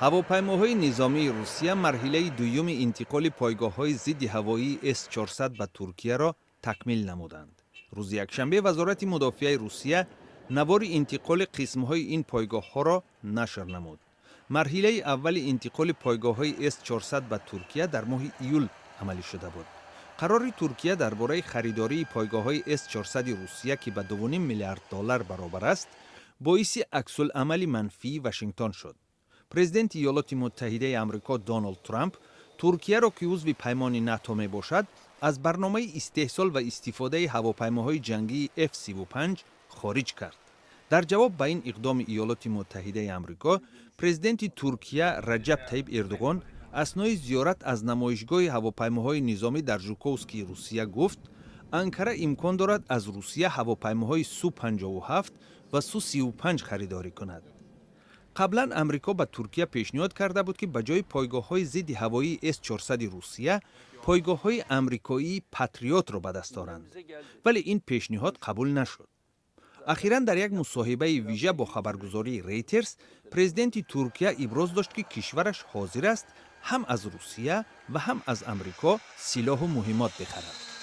Ҳавопаймоҳои низомии Русия марҳилаи дуюми интиқоли пойгоҳҳои зидди ҳавоии С-400 ба Туркияро такмил намуданд. Рӯзи якшанбе Вазорати мудофиаи Русия навори интиқоли қисмҳои ин пойгоҳҳоро нашр намуд. Марҳилаи аввали интиқоли пойгоҳҳои С-400 ба Туркия дар моҳи июл амалӣ шуда буд. Қарори Туркия дар бораи харидории пойгоҳҳои С-400 Русия, ки ба 2,5 миллиард доллар баробар аст, боиси аксуламали манфии Вашингтон шуд. Президенти Иёлоти Муттаҳидаи Амрико Доналд Трамп Туркияро, ки узви паймони НАТО мебошад, аз барномаи истеҳсол ва истифодаи ҳавопаймоҳои ҷангии F-35 хориҷ кард. Дар ҷавоб ба ин иқдоми Иёлоти Муттаҳидаи Амрико, президенти Туркия Раҷаб Таиб Эрдуғон аснои зиёрат аз намоишгоҳи ҳавопаймоҳои низомӣ дар Жуковскии Русия гуфт, Анкара имкон дорад аз Русия ҳавопаймоҳои Су-57 ва Су-35 харидорӣ кунад. Қаблан Амрико ба Туркия пешниҳод карда буд, ки ба ҷои пойгоҳҳои зидди ҳавоии С-400 Русия пойгоҳҳои амрикоии Патриотро ба даст оранд, вале ин пешниҳод қабул нашуд. Ахиран дар як мусоҳибаи вижа бо хабаргузории Рейтерс президенти Туркия иброз дошт, ки кишвараш ҳозир аст ҳам аз Русия ва ҳам аз Амрико силоҳу муҳиммот бихарад.